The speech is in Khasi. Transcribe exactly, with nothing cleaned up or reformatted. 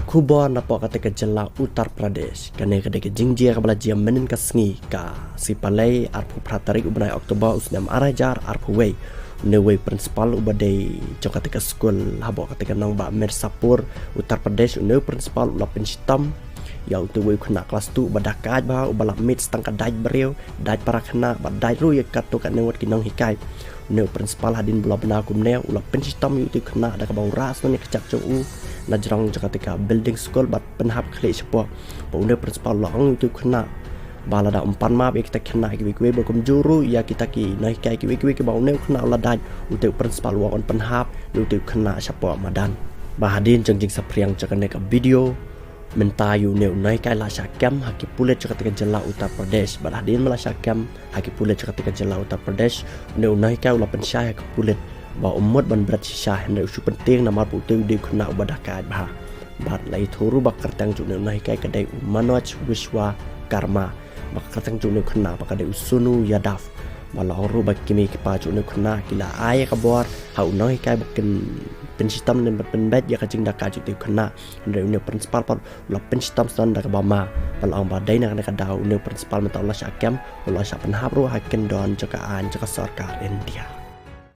Khubor napoh kata ka jylla Uttar Pradesh. Kane ka dei ka jingjia kaba la jia mynnin ka sngi, ka sngi Palei, arphew phra tarik u bnai October u snem ar hajar arphew wei. Une uwei u principal uba dei jong kata ka skul hapoh kata ka nongbah Mirzapur, Uttar Pradesh, une u principal u la pynshitom ïa uto uwei u khynnah klas two uba dakaid bha, uba la mih tang ka dait briew, dait para khynnah, bad dait ruh ïa katto katne wat ki nonghikai. Une u principal hadien ba u la bna kumne, u la pynshitom ïa uto u khynnah da kaba u rah snem ïa ka jaid jong u na jrong jong kata ka building skul bad pynhap khlieh shapoh. Bad une u principal u la ong ïa uto u khynnah ba lada um pan map ïa kita ki khynnah kiwei kiwei, bad kumjuh ruh ïa kita ki nonghikai kiwei kiwei kiba une u khynnah u la dait, uto u principal u ong un pynhap ïa uto u khynnah shapoh madan. Bad hadien jong ka jingsaphriang jong kane ka video, mynta ïa une u nonghikai la shah kem ha ki pulit jong kata ka jylla Uttar Pradesh. Bad hadien ba la shah kem ha ki pulit jong kata ka jylla Uttar Pradesh, une u nonghikai u la pynshai ha ki pulit ba um mut ban bret shisha, hynrei u shu pyntieng namar ba uto u dei u khynnah uba dakaid bha. Bad la ïathuh ruh ba ka kyrteng jong une u nonghikai ka dei u Manoj Vishwakarma, bad ka kyrteng jong une u khynnah ba ka dei u Sonu Yadav. Bad la ong ruh ba ki mei ki pa jong une u khynnah ki la ai ïa ka bor ha u nonghikai ba kin pynshitom ne ban pynbeit ïa ka jingdakaid jong uto u khynnah. Hynrei une u principal pat u la pynshitom sdang da kaba ma. Bad la ong ba dei na kane ka daw une u principal mynta u la shah kem, u la shah pynhap ruh ha ki kyndon jong ka aiñ jong ka sorkar India.